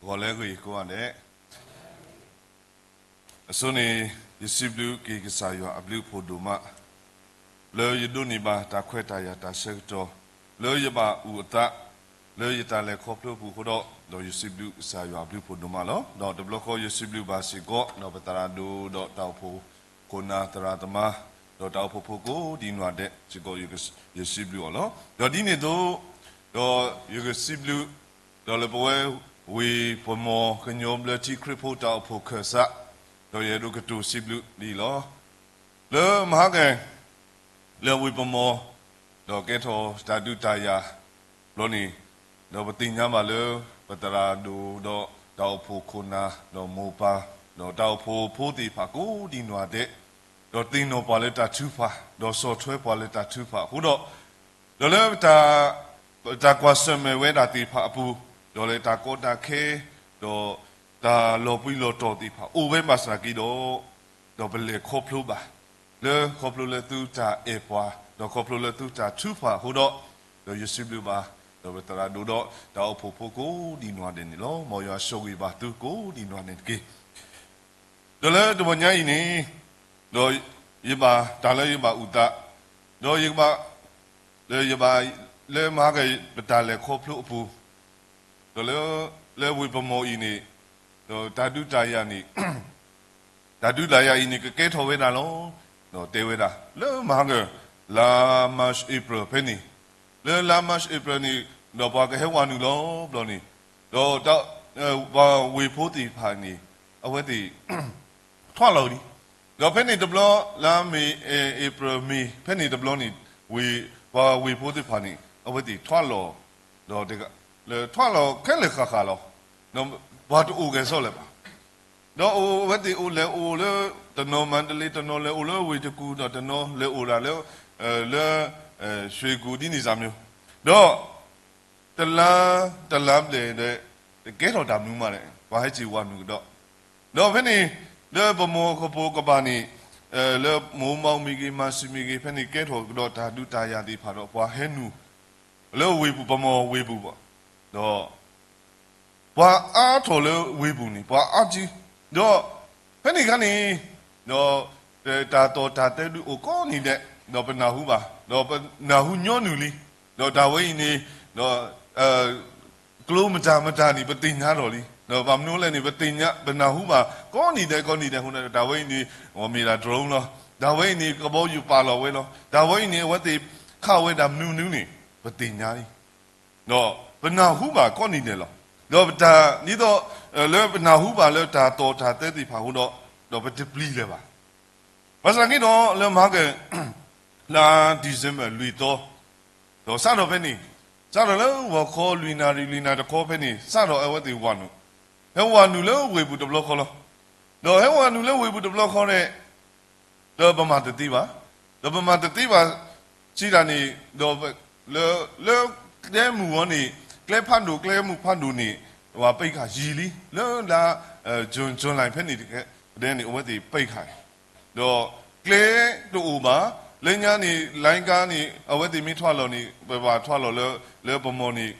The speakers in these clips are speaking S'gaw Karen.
ဂီၤလၢအဂ့ၤကိးဂၤဒဲး, အဆိန့ၣ် ယစံးဘျုးက့ၤကစၢ်ယွၤအဘျုးအဖှိၣ်ဒိၣ်မး, လၢယဒိးန့ၢ်ဘၣ်တၢ်ခွဲးတၢ်ယာ်တၢ်ဆၢကတီၢ်, လၢယဘၣ်အိၣ်အသး, လၢယတၢ်လဲၤခီဖျိအပူၤအဃိဒီး, ဒီးယစံးဘျုးကစၢ်ယွၤအဘျုးအဖှိၣ်ဒိၣ်မးလီၤ. ဒီးတဘျီဃီယစံးဘျုးဘၣ်စ့ၢ်ကီး ဒီးပသရၣ်ဒိၣ်ဒီးတၢ်အိၣ်ဖှိၣ်ခိၣ်နၢ်သရၣ်သမါ, ဒီးတၢ်အိၣ်ဖှိၣ်ဖိကိးဒံနီၢ်ဒဲးစ့ၢ်ကီး ယစံးဘျုးအီၤလီၤ. ဒီးဒ်န့ၣ်အသိး, ဒီးယကစံးဘျုး ဒီးလၢပဝဲဝ့ၢ်ပမီၤကညီဘျၢထံခရံာ်ဖိတၢ်အိၣ်ဖှိၣ်ခၢၣ်စး, ဒီးယအဲၣ်ဒိးကတိၤစံးဘျုးဒ်အံၤလီၤ. လၢမဟါက လၢဝ့ၢ်ပမီၤ, ဒီးကဲထီၣ်တၢ်ဒုးတၢ်ယၤဘျီန့ၣ်, ဒီးပသ့ၣ်ညါဘၣ်လၢ ပသရၣ်ဒိၣ်ဒီးတၢ်အိၣ်ဖှိၣ်ခိၣ်နၢ်, ဒီးမိၢ်ပၢ်, ဒီးတၢ်အိၣ်ဖှိၣ်ဖိသ့ၣ်တဖၣ်ကိးဒံနီၢ်ဒဲး, ဒီးသ့ၣ်နီၣ်ပှၤလၢတၢ်ထုကဖၣ်, ဒီးဆီၣ်ထွဲပှၤလၢတၢ်ထုကဖၣ်အဃိဒီး, ဒီးလၢ တၢ်ကွၢ်ဆၢၣ်မဲာ်ဝဲဒၣ်သ့ၣ်တဖၣ်အပူၤ, ဒီးလၢတၢ်ကီတၢ်ခဲ, ဒီးတၢ်လီၤပှံၤလီၤတီၤသ့ၣ်တဖၣ်အိၣ်ဝဲဘၣ်ဆၣ်က့ဒီး, ဒီးပလဲၤခီဖျိဘၣ်, လၢခီဖျိလၢသုတၢ်အဲၣ်ပှၤ, ဒီးခီဖျိလၢသုတၢ်ထုကဖၣ်အဃိဒီး, ဒီးယစံးဘျုးဘၣ်, ဒီးပသရၣ်ဒိၣ်ဒီးတၢ်အိၣ်ဖှိၣ်ဖိကိးဒံနီၢ်ဒဲးန့ၣ်လီၤ. မ်ယွၤဆိၣ်ဂ့ၤဘၣ်သုကိးဒံနီၢ်ဒဲးတက့ၢ်. ဒီးလၢတဂီၤညါအံၤန့ၣ်, ဒီးယဘၣ်တၢ်လၢယဘၣ်အိၣ်သး, ဒီးယဘၣ်, လၢယဘၣ်, လၢမဟါက ပတၢ်လဲၤခီဖျိအပူၤ, ဒီးလၢ, လၢဝ့ၢ်ပမီၤအံၤန့ၣ်, ဒီးတၢ်ဒုးတၢ်ယၤန့ၣ်, တၢ်ဒုးတၢ်ယၤအံၤန့ၣ် ကကဲထီၣ်ဝဲဒၣ်လီၤ. ဒီးတဲဝဲဒၣ် လၢမဟါက လါ March April ဖဲန့ၣ်, လၢလါ March April န့ၣ်, ဒီးပှၤကဟဲဝၤနုာ်လီၤဘျီန့ၣ်, ဒီး, ပှၤဝ့ၢ်ဖိသ့ၣ်တဖၣ်န့ၣ်, အဝဲသ့ၣ် ထွဲလီၤလံ. ဒီးဖဲန့ၣ်တဘျီ, လါမ့ၤ, April May ဖဲန့ၣ်တဘျီန့ၣ်, ဝ့ၢ်, ပှၤဝ့ၢ်ဖိသ့ၣ်တဖၣ်န့ၣ် အဝဲသ့ၣ်ထွဲလီၤ, ဒီး, လၢထွဲလီၤခဲလၢာ်ဃၣ်ဃၣ်လီၤ. ဒီးပှၤတအိၣ်ဂဲၤဆၢထၢၣ်လၢၤဘၣ်. ဒီးအဝဲသ့ၣ်အိၣ်လဲၤအိၣ်လၢ, တနီၤမၤတလ့, တနီၤလဲၤအိၣ်လၢဝ့ၢ်တကူၣ်, ဒီးတနီၤလဲၤအိၣ်ဒၣ်လၢ, လၢ, ရွှေကူ ဒ်န့ၣ်စၢ်မၠိ, ဒီး တလါ, တလါဘျဲၣ်ဒီး, တကဲထီၣ်တၢ်မနုၤမးလဲၣ်, ပှၤဟဲစ့ၢ်ဝၤနုာ်ကဒီး, ဒီးဖဲန့ၣ်, လၢပမီၤကပိာ်ကပၤန့ၣ်, လၢမိၢ်မၤမ့ၢ်ဂ့ၤ, မၤစံၤမ့ၢ်ဂ့ၤ, ဖဲန့ၣ်ကဲထီၣ်ကဒီးတၢ်ဒုးတၢ်ယၤသ့ၣ်တဖၣ်ဒီး ပှၤဟဲနုာ်, လၢဝ့ၢ်ပူၤ, ပမီၤဝ့ၢ်ပူၤဘၣ်, ဒီး ပှၤအါထီၣ်လၢဝ့ၢ်ပူၤန့ၣ်, ပှၤအါထီၣ်, ဒီးဖဲန့ၣ်အခါန့ၣ်, ဒီးတၢ်တီၢ်တၢ်တဲဒုးအိၣ်ကိးနံၤဒဲး, ဒီးပနၢ်ဟူဘၣ်, ဒီးပနၢ်ဟူညီနုၢ်လံ, ဒီးတၢ်ဝဲအံၤန့ၣ်, ဒီး, ကျိမတၤမတၤန့ၣ် ပသ့ၣ်ညါထီၣ်လံ, ဒီးဘၣ်မနုၤလဲၣ်န့ၣ် ပသ့ၣ်ညါ, ပနၢ်ဟူဘၣ်ကိးနံၤဒဲးကိးနံၤဒဲးအဃိန့ၣ် တၢ်ဝဲအံၤန့ၣ်, မ့ၢ်ဒၣ် drone လီၤ, တၢ်ဝဲအံၤန့ၣ် ကဘီယူၤပာ်လီၤဝဲလီၤ, တၢ်ဝဲအံၤန့ၣ် အဝဲသ့ၣ်ခးဝဲဒၣ်မနုၤမနုၤန့ၣ်, ပသ့ၣ်ညါလံ. ဒီးပနၢ်ဟူဘၣ်ကိးနံၤဒဲးလီၤ. ဒီးပတၢ်နံၤသိး, လၢပနၢ်ဟူဘၣ်လၢတၢ်တီၢ်တၢ်တဲသ့ၣ်တဖၣ်အဃိဒီး, ဒီးပတပျံၤလၢၤဘၣ်. ဘၣ်ဆၣ်က့ဒီးလၢမဟါက လါ December လွံၢ်သီ, ဒီးစးထီၣ်ဖဲန့ၣ်, စးထီၣ်လၢဂီၤခီလွံၢ်နၣ်ရံၣ်လွံၢ်နၣ်တခီဖဲန့ၣ် စးထီၣ်အဝဲသ့ၣ်ဝၤနုာ်, ဟဲဝၤနုာ်လၢဝ့ၢ်ပူၤတဘျီဃီလီၤ. ဒီးဟဲဝၤနုာ်လၢဝ့ၢ်ပူၤတဘျီဃီန့ၣ် ဒီးပမၤတသ့ဘၣ်, ဒီးပမၤတသ့ဘၣ်, စံးတၢ်န့ၣ်, ဒီးလၢ, လၢကျဲမုၢ်ဝီန့ၣ်, ကျဲဖးဒိၣ်ကျဲမုၢ်ဖးဒိၣ်န့ၣ်, ပှၤပံးခါယံာ်လံ, လၢလါ, June July ဖဲန့ၣ်တကဲ, ဒဲန့ၣ် အဝဲသ့ၣ်ပံးခါ, ဒီးကျဲတအိၣ်ဘၣ်, လၢညါန့ၣ် လိုင်းကားန့ၣ် အဝဲသ့ၣ်မ့ၢ်ထွဲလီၤန့ၣ် ပဘၣ်ထွဲလီၤလၢ, လၢပမီၤန့ၣ်,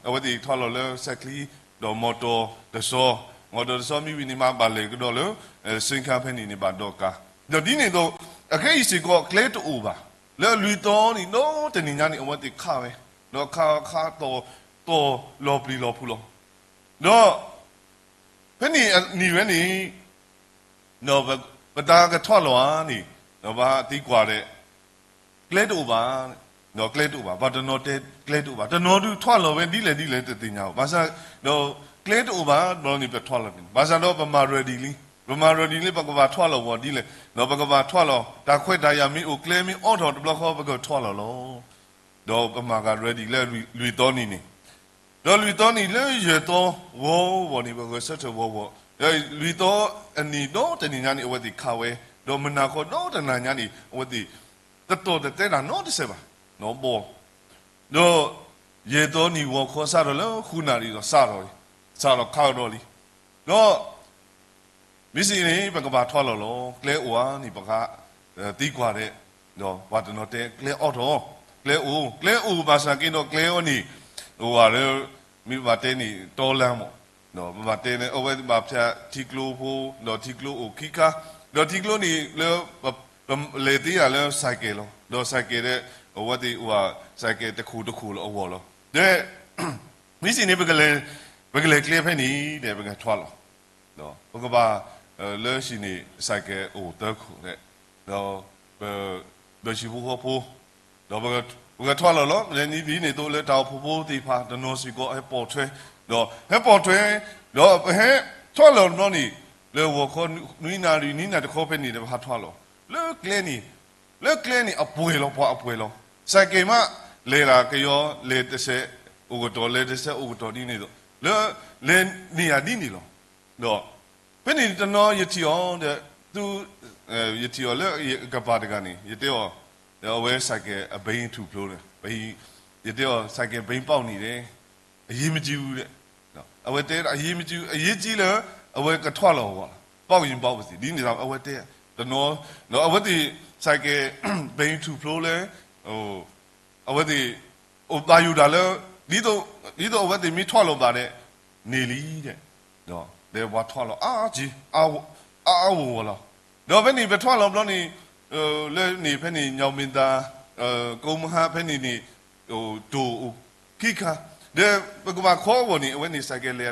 အဝဲသ့ၣ်ထွဲလီၤလၢစဲးချံ, ဒီးမီတီၤတစီ, မီတီၤတစီမ့ၢ်ဝံၤန့ၣ်မးဘၣ်လဲၤကဒီးလၢ, စ့ၣ်ခါဖဲန့ၣ်န့ၣ်ဘၣ်ဒီးကါ, ဒီးဒ်န့ၣ်အသိး, အခဲအံၤစ့ၢ်ကီးကျဲတအိၣ်ဘၣ်, လၢလွံၢ်သီန့ၣ် ဒီတနံၤညါန့ၣ် အဝဲသ့ၣ်ခးဝဲ, ဒီးခးခးတီၢ်, တီၢ်လီၤပျံၤလီၤဖုးလီၤ, ဒီး ဖဲန့ၣ်အနံၤဝဲန့ၣ်, ဒီးပတၢ်ကထွဲလီၤဧါန့ၣ်, ဒီးပသံကွၢ်ဒီး, ကျဲတအိၣ်ဘၣ်, ဒီးကျဲတအိၣ်ဘၣ်, ပှၤတနီၤတဲကျဲတအိၣ်ဘၣ်, တနီၤဒုးထွဲလီၤဝဲဒ်လဲၣ်ဒ်လဲၣ်တသ့ၣ်ညါဘၣ်, ဘၣ်ဆၣ်, ဒီးကျဲတအိၣ်ဘၣ်ဘျီန့ၣ် ပထွဲလီၤန့ၣ်, ဘၣ်ဆၣ်ဒီးပမၤ ready လံ, ပမၤ ready လံ ပကဘၣ်ထွဲလီၤဝဲဒ်လဲၣ်, ဒီးပကဘၣ်ထွဲလီၤ, တၢ်ခွဲးတၢ်ယာ်မ့ၢ်အိၣ်ကျဲမ့ၢ်အိးထီၣ်တဘျီဃီပကထွဲလီၤလီၤ. ဒီးပမၤကၤ ready လၢလွံၢ်သီနံၤန့ၣ်, ဒီးလွံၢ်သီနံၤလၢယဲၢ်သီဝီဝီန့ၣ် ပဂဲၤဆၢထၢၣ်ဝီဝီ, ဒီးလွံၢ်သီအနံၤဒီတနံၤညါန့ၣ် အဝဲသ့ၣ်ခးဝဲ, ဒီးမုၢ်နၤခီဒီတနၤညါန့ၣ် အဝဲသ့ၣ် တတီၢ်တတဲတၢ်နီတစဲးဘၣ်, နီဘီ, ဒီးယဲၢ်သီနံၤဂီၤခီစးထီၣ်လၢဃုနၣ်ရံၣ်ဒီးစးထီၣ်, စးထီၣ်ခးကဒီးလံ, ဒီး မ့ၢ်စံးန့ၣ် ပကဘၣ်ထွဲလီၤလီၤ, ကျဲအိၣ်ဧါန့ၣ် ပကသံကွၢ်ဒီး, ဒီးပှၤတနီၤတဲကျဲအိးထီၣ်, ကျဲအိၣ်, ကျဲအိၣ်ဘၣ်ဆၣ်က့ဒီးကျဲအီၤန့ၣ်, အိၣ်ဝဲလၢ, မ့ၢ်ဘၣ်တဲန့ၣ် တီလၢမး, ပဘၣ်တဲန့ၣ် အဝဲသ့ၣ်ဘၣ်ဖၠးထံကျိဖိ, ဒီးထံကျိအိၣ်ခံခါ, ဒီးထံကျိန့ၣ်လၢ ပလဲၤသ့ယၤလၢ cycle လီၤ. ဒီး cycle ဒီး အဝဲသ့ၣ်အိၣ် cycle တခိၣ်တခိၣ်လၢအဂီၢ်လီၤ. ဒီး မ့ၢ်စံးန့ၣ် ပကလဲၤကျဲဖဲန့ၣ်ဒီး ပကထွးလီၤ. ပကဘၣ် လၢဟံၣ်န့ၣ် cycle အိၣ်သၢခိၣ်ဒီး ဒီး ပဟံၣ်ဖိဃီဖိ ဒီးပကထွးလီၤလီၤ. ဒ်န့ၣ်အသိးလၢတၢ်အိၣ်ဖှိၣ်ဖိသ့ၣ်တဖၣ် တနီၤစ့ၢ်ကီးဟဲပိာ်ထွဲ, ဒီးဟဲပိာ်ထွဲ, ဒီးပဟဲထွးလီၤတဘျီန့ၣ် လၢဂီၤခီနွံနၣ်ရံၣ် နွံနၣ်ရံၣ်တခီဖဲန့ၣ်ဒီး ပဟးထွးလီၤ. လၢကျဲန့ၣ်, လၢကျဲန့ၣ်အပှဲၤလီၤ, ပှၤအပှဲၤလီၤ. စဲးကဲးမး လဲၤတၢ်ကယီ လဲၤတစဲးအိၣ်ကတီၢ် လဲၤတစဲးအိၣ်ကတီၢ်ဒ်န့ၣ်အသိး လၢ လဲၤန့ၢ်ယၤဒ်န့ၣ်လီၤ. ဒီး ဖဲန့ၣ်တနီၤယထံၣ်အီၤဒီး သု ယထံၣ်အီၤလၢကပၤတဂၤန့ၣ် ယတဲအီၤ, ဒီးအဝဲ စဲးကဲး အဘီထူၣ်ဖျိဒီး ယတဲအီၤ စဲးကဲး ဘီပေါက်နေတယ်, အရေးမကြီးဘူး ဒီး အဝဲတဲ အရေးမကြီးဘူး, အရေးကြီးလၢ အဝဲကထွးလီၤအဂီၢ်လီၤ. ပေါက်ရင်ပေါက်ပါစေ ဒ်န့ၣ်ဒီး အဝဲတဲတနီၤ, ဒီးအဝဲသ့ၣ် စဲးကဲး ဘီထူၣ်ဖျိလၢ အဝဲသ့ၣ် အိၣ်ဘၣ်ယိၣ်တၢ်လၢ ဒ်သိးအဝဲသ့ၣ်မ့ၢ်ထွးလီၤဘၣ်ဒီး န့ၢ်လံဒီး, ဒီးပှၤထွးလီၤအါက့ အါအါဂီၢ်ဂီၢ်လီၤ. ဒီးဖဲန့ၣ် ပထွးလီၤဘျီန့ၣ် လၢန့ၣ်ဖဲန့ၣ် ညောင်ပင်သာ ကိးမုၢ်ဟါဖဲန့ၣ်န့ၣ် တိၢ်အိၣ်ခံခါ, ဒီးပကဘၣ်ခီအဂီၢ်န့ၣ် အဝဲန့ၣ် စဲးကဲး လဲၤ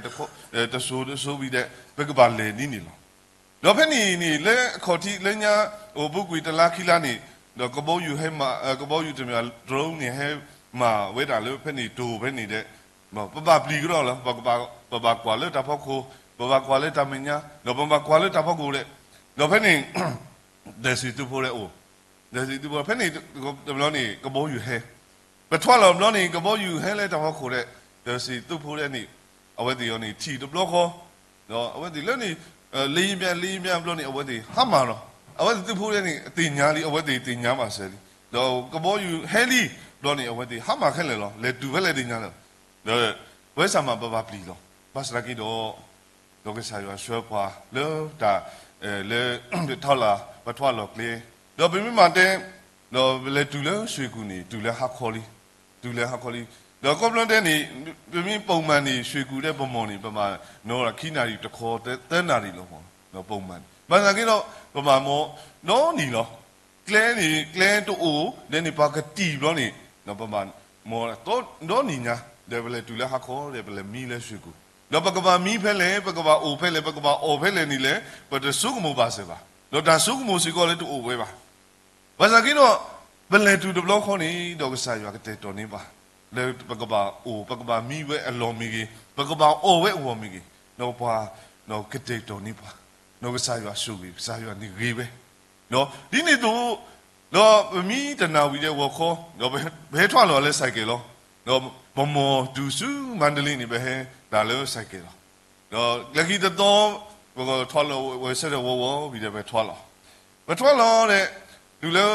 တစိၤတစိၤဝံၤဒီး ပကဘၣ်လဲၤဒ်န့ၣ်လီၤ. ဒီးဖဲန့ၣ်န့ၣ် လၢအခီၣ်ထံးလၢညါ အိၣ်ဘူးကွံာ်တလါခံလါန့ၣ် ဒီးကဘီယူၤဟဲမၤ ကဘီယူၤတမံၤ drone န့ၣ် ဟဲမၤဝဲဒၣ်လၢဖဲန့ၣ်တိၢ်ဖဲန့ၣ်ဒီး ပဘၣ်ပျံၤကဒီးလီၤ. ပဘၣ်ကွၢ်လၢတၢ်ဖီခိၣ်, ပဘၣ်ကွၢ်လၢတၢ်မဲာ်ညါ, ဒီးပဘၣ်ကွၢ်လၢတၢ်ဖီခိၣ်ဒီး, ဒီးဖဲန့ၣ် ဒီးစံးသုဖိဒီးအိၣ်, ဒီးစံးသုဖိ ဖဲန့ၣ်တဘျီန့ၣ် ကဘီယူၤဟဲ, ပထွးလီၤဘျီန့ၣ် ကဘီယူၤဟဲလၢတၢ်ဖီခိၣ်ဒီး ဒီးစံးသုဖိဒီးန့ၣ် အဝဲသ့ၣ်အီၤန့ၣ် ထံၣ်တဘျီဃီ ဒီးအဝဲသ့ၣ်လၢန့ၣ် လ့ယမၠၣ် လ့ယမၠၣ်ဘျီန့ၣ် အဝဲသ့ၣ်ဟါမၢ်လီၤ. အဝဲသ့ၣ်သုဖိဒီးန့ၣ် သ့ၣ်ညါလံ အဝဲသ့ၣ်သ့ၣ်ညါဘၣ်စဲးလံ. ဒီးကဘီယူၤဟဲလံ ဘျီန့ၣ် အဝဲသ့ၣ်ဟါမၢ်ခဲလၢာ်လီၤ. လဲၤတုၤဖဲလဲၣ်သ့ၣ်ညါလၢာ်. ဒီး ပဝဲစၢ်မၤပဘၣ်ပျံၤလီၤ. ဘၣ်ဆၣ်သနာ်က့ဒီး ဒီးကစၢ်ယွၤဆှၢပှၤလၢတၢ် လၢ ပထွးလီၤ ပထွးလီၤကျဲ, ဒီးပမ့ၢ်မၤတဲ ဒီးပလဲၤတုၤလၢ ရွှေကူ န့ၣ် တုၤလၢဟါခီလံ, တုၤလၢဟါခီလံ. ဒီးခီဖျိတဲန့ၣ် ပမ့ၢ်ပိာ်မၢ်န့ၣ် ရွှေကူ ဒီး ဗန်းမော် န့ၣ် ပမၤနီၣ်ခံနၣ်ရံၣ်တခီ သၢနၣ်ရံၣ်လီၤ. ပိာ်မၢ်န့ၣ် ဘၣ်ဆၣ်သနာ်က့ဒီး ပမၤမီၤနီနံၤလီၤ. ကျဲန့ၣ် ကျဲတအိၣ်ဒီးန့ၣ် ပှၤကတံၢ်ဘျီန့ၣ် ပမၤမီၤဒီနံၤညါ ဒီးပလဲၤတုၤလၢဟါခီဒီး ပလဲၤမံလၢ ရွှေကူ ဒီးပကဘၣ်မံဖဲလဲၣ်, ပကဘၣ်အိၣ်ဖဲလဲၣ်, ပကဘၣ်အီၣ်ဖဲလဲၣ်န့ၣ်လဲၣ် ပတဆိကမိၣ်ဘၣ်စဲးဘၣ်. ဒီးတၢ်ဆိကမိၣ်စ့ၢ်ကီးလၢတအိၣ်ဝဲဘၣ်. ဘၣ်ဆၣ်သနာ်က့ဒီး ပလဲၤတုၤတဘျီဃီန့ၣ် ဒီးကစၢ်ယွၤကတဲာ်ကတီၤန့ၢ်ပှၤ လၢပကဘၣ်အိၣ် ပကဘၣ်မံဝဲအလီၢ်မ့ၢ်ဂ့ၤ, ပကဘၣ်အီၣ်ဝဲအဂီၢ်မ့ၢ်ဂ့ၤ, ဒီးပှၤ ကတဲာ်ကတီၤန့ၢ်ပှၤ, ဒီးကစၢ်ယွၤဆိၣ်ဂ့ၤ ကစၢ်ယွၤန့ၣ်ဂ့ၤဝဲ ဒ်န့ၣ်အသိး ဒီးပမံတနၣ်ဝံၤဒီးဂီၤခီ ဒီးပဟဲထွးလီၤလၢ ဆိုင်ကယ် လီၤ. ဒီးပမီၤတုၤဆူမါဒလ့န့ၣ် ပဟဲတၢ်လၢ ဆိုင်ကယ် လီၤ. ဒီးလၢခံတသီ ပကထွးလီၤဝဲဆၢထၢၣ်ဝီဝီဝံၤဒီးပထွးလီၤ. ပထွးလီၤဒီး တုၤလၢ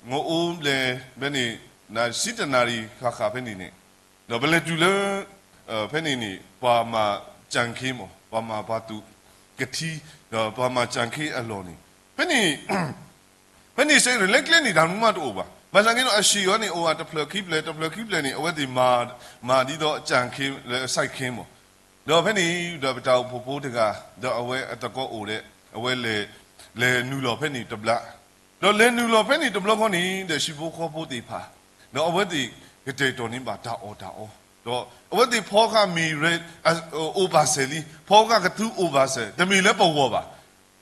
ငအိဘျဲၣ်ဖဲန့ၣ် နံၣ်ဆံတနၣ်ရံၣ်ဃၣ်ဃၣ်ဖဲန့ၣ်န့ၣ် ဒီးပလဲၤတုၤလၢ ဖဲန့ၣ်န့ၣ် ပှၤမၤကၠၣ်ခ့မး ပှၤမၤပှၤသူၣ်ကထံ ဒီးပှၤမၤကၠၣ်ခ့အလီၢ်န့ၣ် ဖဲန့ၣ် ဖဲန့ၣ်စ့ၢ်ကီးလၢကျဲန့ၣ် တၢ်မနုၤမးတအိၣ်ဘၣ်. ဘၣ်ဆၣ်က့ဒီး အဟံၣ်အီၤန့ၣ် အိၣ်ဝဲတဖျၢၣ်ခံဖျၢၣ် တဖျၢၣ်ခံဖျၢၣ်န့ၣ် အဝဲသ့ၣ်မၤ မၤဒ်သိးကၠၣ်ခ့ လၢ ဆိုင်ကယ် မး. ဒီးဖဲန့ၣ် ဒီးပတၢ်အိၣ်ဖှိၣ်ဖိတဂၤ ဒီးအဝဲအသကိးအိၣ်ဒီး အဝဲလဲၤ လဲၤနုာ်လီၤဖဲန့ၣ်တဘျီ ဒီးလဲၤနုာ်လီၤဖဲန့ၣ်တဘျီဃီန့ၣ် ဒီးဟံၣ်ဖိဃီဖိသ့ၣ်တဖၣ် ဒီးအဝဲသ့ၣ်ကတဲာ်ကတီၤန့ၢ်ဘၣ်တၢ်အီၣ်တၢ်အီ ဒီးအဝဲသ့ၣ်ဖီကမ့ၢ် အိၣ်ဘၣ်စဲးလံ, ဖီကကသူအိၣ်ဘၣ်စဲး, တမ့ၢ်လၢပဂီၢ်ဘၣ်.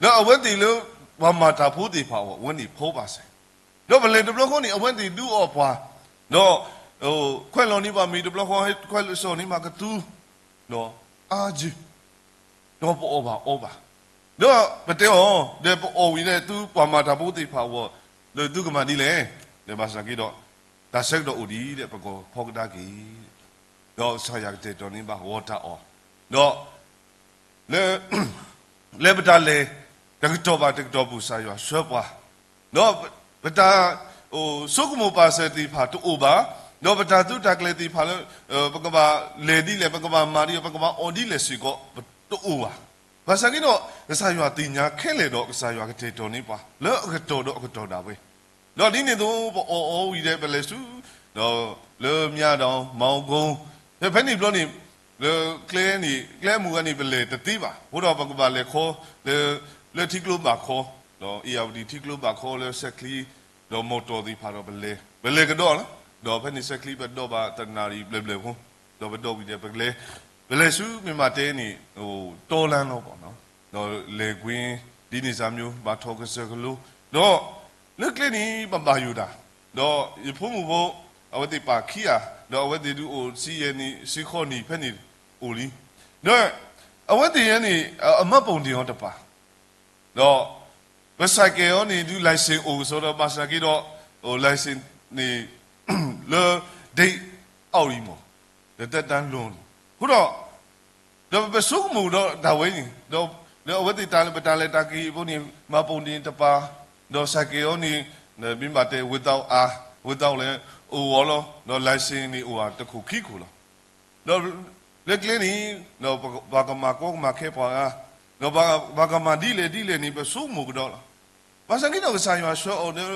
ဒီးအဝဲသ့ၣ်လၢ ပှၤမၤတၢ်ဖိသ့ၣ်တဖၣ်အဂီၢ် အဝဲန့ၣ်ဖီဘၣ်စဲး, ဒီးပလဲၤတဘျီဃီန့ၣ် အဝဲသ့ၣ်ဒုးအီၣ်ပှၤ, ဒီး ခွဲးလီၤန့ၢ်ဘၣ်မ့ၤတဘျီဃီ ခွဲးလီၤန့ၢ်ဘၣ်ကသူ, ဒီးအါယုၢ် ဒီးပအီၣ်ဘၣ်အီဘၣ်. ဒီးပတဲအီၤ ဒီးပအီၣ်ဝံၤဒီး သုပှၤမၤတၢ်ဖိသ့ၣ်တဖၣ်အဂီၢ် ဒီးသုကမၤဒ်လဲၣ်. ဒီးဘၣ်ဆၣ်က့ဒီး တၢ်ဆၢကတီၢ်အိၣ်ဒံးဒီး ပကဖီကဒါက့ၤ ဒီးကစၢ်ယွၤကတဲာ်ကတီၤန့ၢ်ဘၣ်ဂီၤတၢ်အီၣ်, ဒီး လၢ လၢပတၢ်လဲၤ တကတီၢ်ဘၣ်တကတီၢ်ပူၤ ကစၢ်ယွၤဆှၢပှၤ, ဒီး ပတၢ် ဆိကမိၣ်ပာ်စၢၤသ့ၣ်တဖၣ်တအိၣ်ဘၣ်, ဒီးပတၢ်သုးတၢ်ကျဲၤသ့ၣ်တဖၣ်လၢ ပကဘၣ်လဲၤဒ်လဲၣ် ပကဘၣ်မၤဒ်လဲၣ် ပကဘၣ်အီၣ်ဒ်လဲၣ်စ့ၢ်ကီး တအိၣ်ဘၣ်. ဘၣ်ဆၣ်က့ဒီး ကစၢ်ယွၤသ့ၣ်ညါခဲလၢာ်ဒီး ကစၢ်ယွၤကတဲာ်ကတီၤန့ၢ်ပှၤ လၢအကတီၢ်ဒီးအကတီၢ်ဒၣ်ဝဲ, ဒီးဒ်န့ၣ်အသိး ပအီၣ်အီၤဝံၤဒီး ပလဲၤဆူ ဒီးလၢမၠၣ်ဒီး မီကိ ဖဲဖဲန့ၣ်ဘျီန့ၣ် လၢကျဲန့ၣ် ကျဲမုၢ်ဂၤန့ၣ် ပလဲၤတသ့ဘၣ်. အဃိဒီးပကဘၣ်လဲၤခီ လၢ လၢထံကျိဘၣ်ခီ, ဒီးအ့ၣ်ယၣ်ဝတံၣ်ထံကျိဘၣ်ခီလၢစဲးချံ, ဒီးမီၢ်တီၢ်သ့ၣ်တဖၣ်ဒီးပလဲၤ, ပလဲၤကဒီးလီၤ. ဒီးဖဲန့ၣ်စဲးချံပဒိးဘၣ်တနၣ်ရံၣ်ဘျဲၣ်ဘျဲၣ်ဖိ, ဒီးပဒိးဝံၤဒီးပလဲၤ, ပလဲၤဆူမ့ၢ်မးတဲန့ၣ် တီလါလီၤဘၣ်, ဒီးလဲၤကွ့ ဒ်န့ၣ်စၢ်မၠိ ဘၣ်ထီၣ်ကစၢၢ်ကလိ, ဒီးလၢကျဲန့ၣ်ပဘၣ်ယိၣ်တၢ်, ဒီးယဖိမုၣ်ဖိ အဝဲသ့ၣ်ပာ်ခံဂၤ, ဒီးအဝဲသ့ၣ်ဒုးအိၣ်ဆံယဲၢ်နံၣ် ဆံဃိးနံၣ်ဖဲန့ၣ်အိၣ်လံ. ဒီးအဝဲသ့ၣ်ယဲန့ၣ် အမှတ်ပုံတင်အီၤတပာ်, ဒီးပ ဆိုင်ကယ် အီၤန့ၣ် ဒုး license အိၣ်ကစီဒီး ဘၣ်ဆၣ်က့ဒီး license န့ၣ် လၢ date out အံၤမး, ဒီးသက်တမ်းလွန်လံ. အဃိဒီး ဒီးပဆိကမိၣ်ဒီးတၢ်ဝဲန့ၣ်, ဒီးအဝဲသ့ၣ်တၢ်လၢ ပတၢ်လဲၤတၢ်က့ၤအံၤဖိန့ၣ် မှတ်ပုံတင်တပာ်, ဒီး ဆိုင်ကယ် အီၤန့ၣ် မ့ၢ်ဘၣ်တဲ without အါ, without လဲၤအိၣ်အီၤလီၤ, ဒီး license န့ၣ်အိၣ်ဧါတခိၣ်ခံခိၣ်လီၤ. ဒီးလၢကျဲန့ၣ် ဒီးပှၤကမၤကီကမၤခဲပှၤဂၤ, ဒီးပှၤကမၤဒ်လဲၣ်ဒ်လဲၣ်န့ၣ် ပဆိကမိၣ်ကဒီးလီၤ. ဘၣ်ဆၣ်က့ဒီးကစၢ်ယွၤဆှၢအီၤ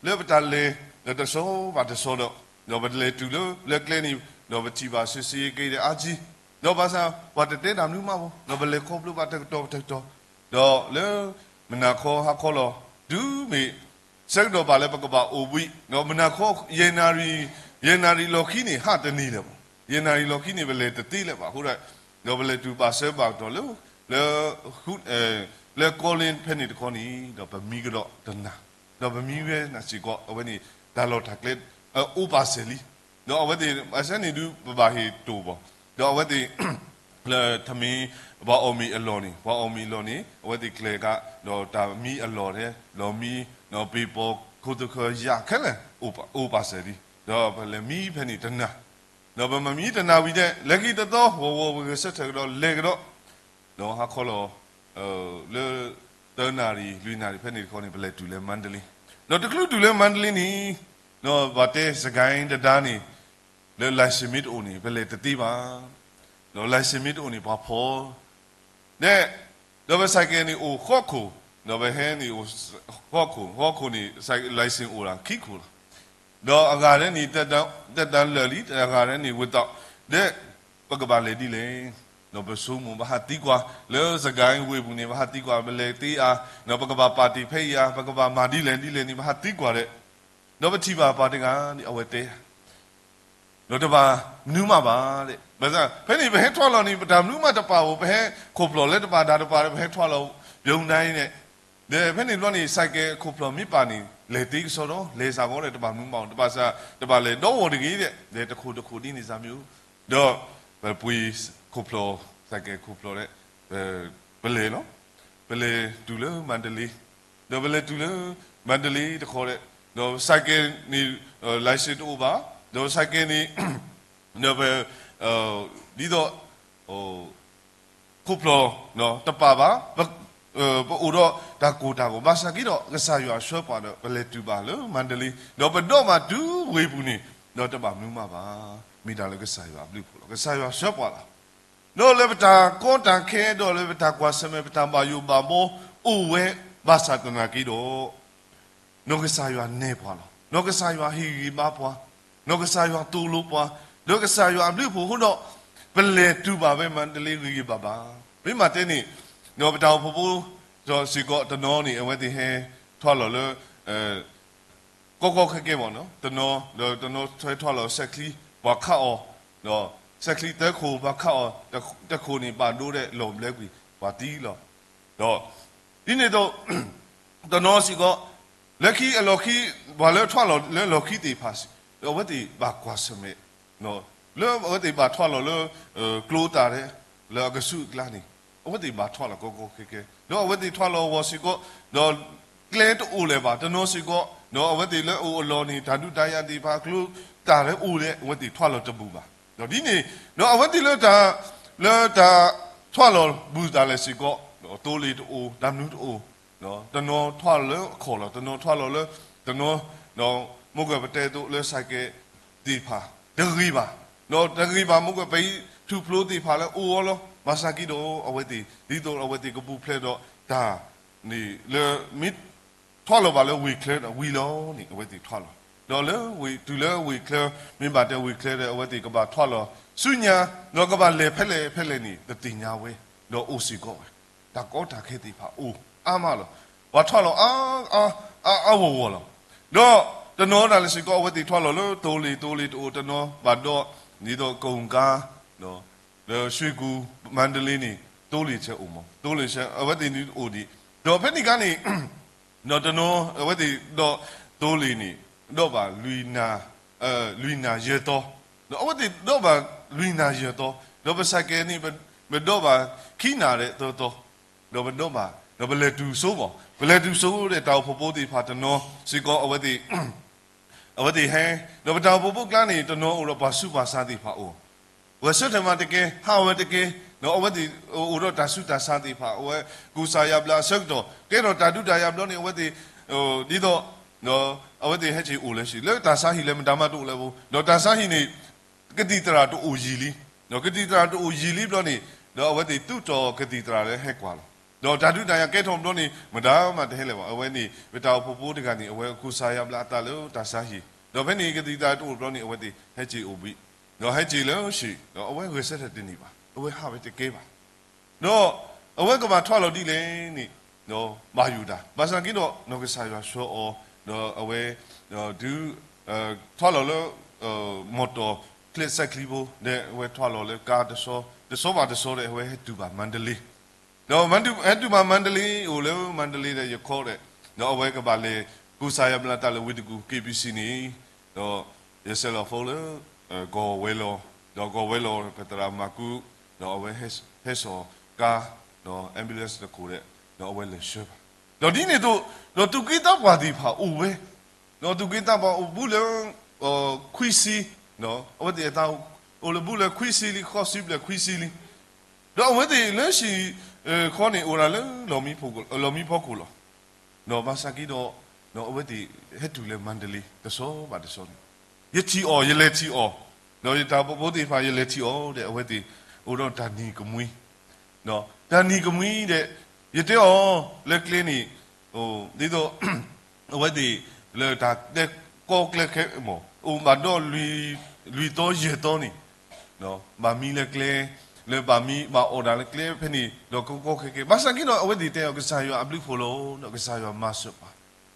လၢပတၢ်လဲၤ ဒီးတဆီဘၣ်တဆီဒီး, ဒီးပလဲၤတုၤလၢ လၢကျဲန့ၣ် ဒီးပထံၣ်ဘၣ် စစ်ဆေးရေးဂိတ် ဒီးအါကံ, ဒီးဘၣ်ဆၣ် ပှၤတတဲတၢ်မနုၤမးဘၣ်, ဒီးပလဲၤခီဖျိဘၣ်တကတီၢ်တကတီၢ်, ဒီးလၢ မုၢ်နၤခီဟါခီလီၤ, တုၤမ့ၢ် ဆၢကတီၢ်ဘၣ်လၢပကဘၣ်အိၣ်ဘှံး, ဒီးမုၢ်နၤခီ ယဲၢ်နၣ်ရံၣ်, ယဲၢ်နၣ်ရံၣ်လီၢ်ခံန့ၣ် ဟးတနံၤလၢၤဘၣ်, ယဲၢ်နၣ်ရံၣ်လီၢ်ခံန့ၣ် ပလဲၤတသ့လၢၤဘၣ်အဃိဒီး, ဒီးပလဲၤတုၤဘၣ်ဆၢဘၣ်ကတီၢ်လၢ လၢ လၢကီလ့ဖဲန့ၣ်တခီန့ၣ် ဒီးပမံကဒီးတနၤ, ဒီးပမံဝဲနၤစ့ၢ်ကီး အဝဲန့ၣ် တၢ်လီၢ်တၢ်ကျဲ အိၣ်ပာ်စၢၤလံ, ဒီးအဝဲသ့ၣ် ဘၣ်ဆၣ်န့ၣ်ဒုး ပဘၣ်ဟ့ၣ်တိၢ်ဘၣ်, ဒီးအဝဲသ့ၣ် လၢထမ့ၢ် ပှၤအီၣ်မ့ၤအလီၢ်န့ၣ်, ပှၤအီၣ်မ့ၤအလီၢ်န့ၣ် အဝဲသ့ၣ်ကျဲၤကါ, ဒီးတၢ်မံအလီၢ်ထဲ လီၢ်မံ, ဒီးပ့ၤပီၤခိၣ်သခၢၣ်ယၢ်ခဲလၢာ် အိၣ်ပာ်စၢၤလံ, ဒီးပလဲၤမံဖဲန့ၣ်တနၤ, ဒီးပမၤမံတနၤဝံၤဒဲး လဲၤက့ၤတသီ ဝီၤဝီၤဝ့ၤဂဲၤဆၢထၢၣ်ကဒီးလဲၤကဒီး, ဒီးဟါခီလီၤ လၢ သၢနၣ်ရံၣ် လွံၢ်နၣ်ရံၣ်ဖဲန့ၣ်တခီန့ၣ် ပလဲၤတုၤလၢမါတလ့, ဒီးတချုးတုၤလၢမါတလ့န့ၣ် ဒီးဘၣ်တဲစကဲတဒါန့ၣ် လၢ license မ့ၢ်တအိၣ်န့ၣ် ပလဲၤတသ့ဘၣ်, ဒီး license မ့ၢ်တအိၣ်န့ၣ် ပှၤဖီၣ် ဒီး ဒီးပ ဆိုင်ကယ် န့ၣ် အိၣ်ဃိးခိၣ်, ဒီးပဟဲန့ၣ်အိၣ် ဃိးခိၣ်, ဃိးခိၣ်န့ၣ် license အိၣ်ဒၣ်ခံခိၣ်လီၤ. ဒီးအဂၤဒဲးန့ၣ် သက်တမ်းလၢာ်လံ, အဂၤဒဲးန့ၣ် without, ဒီး ပကဘၣ်လဲၤဒ်လဲၣ်, ဒီးပဆိကမိၣ် ပဟးသံကွၢ် လၢစကဲဝ့ၢ်ပူၤန့ၣ် ပဟးသံကွၢ် ပလဲၤသ့ဧါ, ဒီးပကဘၣ်ပာ်တ့ၢ်ဖဲအံၤဧါ, ပကဘၣ်မၤဒ်လဲၣ်ဒ်လဲၣ်န့ၣ် ပဟးသံကွၢ်ဒီး ဒီးပထံၣ်ဘၣ်ပှၤတဂၤန့ၣ် အဝဲတဲ ဒီးတဘၣ်မနုၤမးဘၣ်, ဖဲန့ၣ် ပဟဲထွဲလီၤန့ၣ် ပတၢ်မနုၤမးတပာ်ဧိၤ, ပဟဲခိၣ်ဖျီၣ်လၢတပာ်တၢ်တပာ်ဒီး ပဟဲထွဲလီၤပၠိနါအံၤန့ၣ်, ဒီးဖဲန့ၣ်တဘျီန့ၣ် ဆိုင်ကယ် ခိၣ်ဖျီၣ်မ့ၢ်ပာ်န့ၣ် လဲၤသ့ကစီဒီ, လဲၤစ့ၢ်ကီးဒီး တဘၣ်မနုၤမး, တဘၣ်စ့ၢ် တဘၣ်လဲၤဒီးဝီၤတဂ့ၤဒီး လဲၤတခိၣ်တခိၣ်ဒ်န့ၣ်စၢ်မ့ၢ်, ဒီး ပပှ့ၤခိၣ်ဖျီၣ်, ဆိုင်ကယ် ခိၣ်ဖျီၣ်ဒီး ပလဲၤလီၤ, ပလဲၤတုၤလၢမါတလ့, ဒီးပလဲၤတုၤလၢမါတလ့တခီဒီး ဒီး ဆိုင်ကယ် န့ၣ် license တအိၣ်ဘၣ်, ဒီး ဆိုင်ကယ် န့ၣ် ဒီးပ ဒ်သိး ခိၣ်ဖျီၣ်တပာ်ဘၣ်, ပအိၣ်ဒီးတၢ်ကိၢ်တၢ်ဂီၤ, ဘၣ်ဆၣ်က့ဒီး ကစၢ်ယွၤဆှၢပှၤဒီး ပလဲၤတုၤဘၣ်လၢမါတလ့, ဒီးပဒိးဘၣ်တုၤဝ့ၢ်ပူၤန့ၣ် ဒီးတဘၣ်မနုၤမးဘၣ်, မ့ၢ်တၢ်လၢကစၢ်ယွၤအဘျုးအဖှိၣ်လီၤ. ကစၢ်ယွၤဆှၢပှၤလီၤ. ဒီးလၢပတၢ်ကီတၢ်ခဲ ဒီးလၢပတၢ်ကွၢ်ဆၢၣ်မဲာ် ပတၢ်ဘၣ်ယိၣ်ဘၣ်ဘီအိၣ်ဝဲဘၣ်ဆၣ်သနာ်က့ဒီး နီၢ်ကစၢ်ယွၤနဲၣ်ပှၤလီၤ. နီၢ်ကစၢ်ယွၤဟ့ၣ်ဂံၢ်ဘါပှၤ, နီၢ်ကစၢ်ယွၤသိၣ်လိပှၤ, ဒီးကစၢ်ယွၤအဘျုးအဖှိၣ်အဃိဒီး ပလဲၤတုၤဘၣ်ဝဲမါတလ့ဂ့ၤဂ့ၤဘၣ်ဘၣ်. မ့ၢ်မးတဲန့ၣ် ဒီးပတၢ်အိၣ်ဖှိၣ်ဖိစီၤစ့ၢ်ကီး တနီၤန့ၣ် အဝဲသ့ၣ်ဟဲထွဲလီၤလၢ ကီကီခဲခဲမ့ၢ်နီၤ, တနီၤ ဒီးတနီၤထွဲထွဲလီၤစဲးချံ ပှၤခးအီၤ, ဒီးစဲးချံသၢခိၣ် ပှၤခးအီၤ, တခိၣ်န့ၣ်ဘၣ်ဒိဒီးလီၤဘျဲကွံာ် ပှၤသံလီၤ. ဒီး ဒ်န့ၣ်အသိး တနီၤစ့ၢ်ကီး လၢခံအလီၢ်ခံ ပှၤလၢထွဲလီၤလၢလီၢ်ခံသ့ၣ်တဖၣ် ဒီးအဝဲသ့ၣ်ဘၣ်ကွၢ်ဆၢၣ်မဲာ် လၢအဝဲသ့ၣ်ဘၣ်ထွဲလီၤလၢ ကျိသၣ်ဒီး လၢအကဆူးအကျါန့ၣ် အဝဲသ့ၣ်ဘၣ်ထွဲလီၤကီကီခဲခဲ ဒီးအဝဲသ့ၣ်ထွဲလီၤအဂီၢ်စ့ၢ်ကီး ဒီးကျဲတအိၣ်လၢၤဘၣ် တနီၤစ့ၢ်ကီး ဒီးအဝဲသ့ၣ်လၢအအိၣ်အလီၢ်န့ၣ် တၢ်ဒုးတၢ်ယၤသ့ၣ်တဖၣ် ကျိသၣ်လၢအိၣ်ဒီး အဝဲသ့ၣ်ထွဲလီၤတဘူၣ်ဘၣ်. ဒီးဒ်န့ၣ် ဒီးအဝဲသ့ၣ်လၢတၢ် လၢတၢ်ထွဲလီၤဘူၣ်သးလဲၣ်စ့ၢ်ကီး ဒီးသိလ့ၣ်တအိၣ် တၢ်မနုၤတအိၣ် တနီၤထွဲလီၤလၢအခီၣ်လီၤ တနီၤထွဲလီၤလၢ တနီၤ ဒီးမ့ၢ်ကွၢ်ပတဲသိးလၢ ဆိုင်ကယ် သ့ၣ်တဖၣ် တဂ့ၤဘၣ် ဒီးတဂ့ၤဘၣ် မ့ၢ်ကွၢ်ပဟံးထူၣ်ဖျိသ့ၣ်တဖၣ်လၢအိၣ်အီၤလီၤ. ဘၣ်ဆၣ်က့ဒီးအဝဲသ့ၣ် ဒ်သိးအဝဲသ့ၣ်ကပူၤဖျဲးဒီးတၢ် န့ၣ်လၢ မ့ၢ်ထွဲလီၤဘၣ်လၢဝ့ၢ်ချၢဒီးဝံၤလီၤန့ၣ် အဝဲသ့ၣ်ထွဲလီၤ ဒီးလၢဝ့ၢ်တုၤလၢဝ့ၢ်ချၢ, မ့ၢ်ဘၣ်တဲဝ့ၢ်ချၢဒီး အဝဲသ့ၣ်ကဘၣ်ထွးလီၤဆူညါ, ဒီးကဘၣ်လဲၤဖဲလဲၣ်ဖဲလဲၣ်န့ၣ် တသ့ၣ်ညါဝဲ, ဒီးအိၣ်စ့ၢ်ကီးဝဲ, တၢ်ကီတၢ်ခဲသ့ၣ်တဖၣ်အိၣ်အါမးလီၤ. ပှၤထွးလီၤအါအါအါအါဂီၢ်ဂီၢ်လီၤ. ဒီးတနီၤဒၣ်လဲာ်စ့ၢ်ကီး အဝဲသ့ၣ်ထွးလီၤလၢသိလ့ၣ်, သိလ့ၣ်တအိၣ်, တနီၤဘၣ်ဒီး ဒ်သိးကိၣ်ကါ ဒီးလၢရွှ့ၣ်ကူၣ် မၤတလ့န့ၣ် သိလ့ၣ်ဆဲးအိၣ်မး, သိလ့ၣ်ဆဲး အဝဲသ့ၣ်န့ၣ်အိၣ်ဒံး, ဒီးဖဲန့ၣ်အခါန့ၣ် ဒီးတနီၤအဝဲသ့ၣ်ဒီးသိလ့ၣ်န့ၣ် ဒီးဘၣ်လွံၢ်နၢ်ယဲၢ်သီ, ဒီးအဝဲသ့ၣ်ဒီးဘၣ်လွံၢ်နၢ်ယဲၢ်သီ, ဒီးပစၢ်ကဲန့ၣ် ပဒီးဘၣ်ခံနၢ်ဒီးသၢသီ, ဒီးပဒီးဘၣ်, ဒီးပလဲၤတုၤစိဘၣ်, ပလဲၤတုၤစိဒီး တၢ်အိၣ်ဖှိၣ်ဖိသ့ၣ်တဖၣ်တနီၤစ့ၢ်ကီး အဝဲသ့ၣ် အဝဲသ့ၣ်ဟဲ, ဒီးပတၢ်အိၣ်ဖှိၣ်ဖိကျါန့ၣ် တနီၤအိၣ်ဒီးပှၤဆူးပှၤဆါသ့ၣ်တဖၣ်အိၣ်, ဂဲၤဆၢထၢၣ်မးတကဲ, ဟးဝဲတကဲ, ဒီးအဝဲသ့ၣ်အိၣ်ဒီးတၢ်ဆူးတၢ်ဆါသ့ၣ်တဖၣ်, အဝဲကူစါယါဘျါအဆၢကတီၢ် ကဲထီၣ်တၢ်ဒုးတၢ်ယၤဘျီန့ၣ် အဝဲသ့ၣ်, ဒ်သိး ဒီးအဝဲသ့ၣ်ဟဲက့ၤအိၣ်လၢဟံၣ်, လၢတၢ်ဆါဟံၣ်လၢမတၤမးတအိၣ်လၢၤဘၣ်, ဒီးတၢ်ဆါဟံၣ်န့ၣ် ကသံၣ်သရၣ်တအိၣ်ယံာ်လံ, ဒီးကသံၣ်သရၣ်တအိၣ်ယံာ်လံဘျီန့ၣ်, ဒီးအဝဲသ့ၣ်သူၣ်ထီၣ်ကသံၣ်သရၣ်လၢဟဲကွၢ်လီၤ, ဒီးတၢ်ဒုးတၢ်ယၤကဲထီၣ်ဘျီန့ၣ် မတၤမးတဟဲလၢၤဘၣ်, အဝဲန့ၣ် ပတၢ်အိၣ်ဖှိၣ်ဖိတဂၤန့ၣ် အဝဲကူစါယါဘျါအသးလၢတၢ်ဆါဟံၣ်, ဒီးဖဲန့ၣ်ကသံၣ်သရၣ်တအိၣ်ဘျီန့ၣ် အဝဲသ့ၣ်ဟဲက့ၤအိၣ်ဘှံး, ဒီးဟဲက့ၤလၢဟံၣ်, ဒီးအဝဲဂဲၤဆၢထၢၣ်တန့ၢ်ဘၣ်, အဝဲဟးဝဲတကဲဘၣ် ဒီးအဝဲကဘၣ်ထွးလီၤဒ်လဲၣ်န့ၣ်, ဒီးဘၣ်ယိၣ်တၢ်, ဘၣ်ဆၣ်က့ဒီး နီၢ်ကစၢ်ယွၤဆှၢအီၤ, ဒီးအဝဲ, ဒီးတုၤ, ထွးလီၤလၢ, မီၢ်တီၢ်ချ့စဲးချံဖိ, ဒီးအဝဲထွးလီၤလၢကါတဆီ, တဆီဘၣ်တဆီဒီး အဝဲဟဲတုၤဘၣ်မါတလ့, ဒီးဟဲတုၤဘၣ်မါတလ့အိၣ်လၢမါတလ့ဒီးယခီဒီး, ဒီးအဝဲကဘၣ်လဲၤကူစါယါဘျါတၢ်လၢဝ့ၢ်တကူၣ် KBC န့ၣ်, ဒီးယဆဲးလီၤ phone လၢ ကီၢ်ဝဲၤလီၢ်, ဒီးကီၢ်ဝဲၤလီၢ် ပသရၣ်မၤကူး, ဒီးအဝဲဟဲစိာ်ကါ, ဒီး ambulance တခိၣ်ဒီး, ဒီးအဝဲလဲၤဆှၢဘၣ်, ဒီးဒ်န့ၣ်အသိး, ဒီးသူၣ်က့သးပှၢ်သ့ၣ်တဖၣ်အိၣ်ဝဲ, ဒီးသူၣ်က့သးပှၢ်အိၣ်ဘူးလၢ ခွံဆံ, အဝဲသ့ၣ်အသးအိၣ်လၢဘူးလၢခွံဆံလံ, ဃိးဆံဘျဲၣ်ခွံဆံလံ, ဒီးအဝဲသ့ၣ်လၢဟံၣ်ဃီန့ၣ် အိၣ်ဒၣ်လၢ လီၢ်မံဖီခိၣ်လီၤ. ဒီးဘၣ်ဆၣ်က့ဒီး, ဒီးအဝဲသ့ၣ်ဟဲတုၤလၢမါတလ့ တဆီဘၣ်တဆီန့ၣ်, ယထံၣ်အီၤ ယလဲၤထံၣ်အီၤ, ဒီးယတၢ်အိၣ်ဖှိၣ်ဖိသ့ၣ်တဖၣ် ယလဲၤထံၣ်အီၤဒီး အဝဲသ့ၣ်အိၣ်ဒီးတၢ်နံၤကမှံ, တၢ်နံၤကမှံဒီး, ယတဲအီၤလၢကျဲန့ၣ်, ဒ်သိး အဝဲသ့ၣ်လၢတၢ်တဲကီကျဲခဲအံၤမး အိၣ်ဘၣ်ဒီး လွံၢ်သီယဲၢ်သီန့ၣ်, ဘၣ်မံလၢကျဲ, လၢဘၣ်မံဘၣ်အီၣ်ဒၣ်လၢကျဲဖဲန့ၣ် ဒီးကီကီခဲခဲ, ဘၣ်ဆၣ်က့ဒီး အဝဲသ့ၣ်တဲအီၤ ကစၢ်ယွၤအဘျုးအဖှိၣ်လီၤ, ဒီးကစၢ်ယွၤမၤစၢၤပှၤ,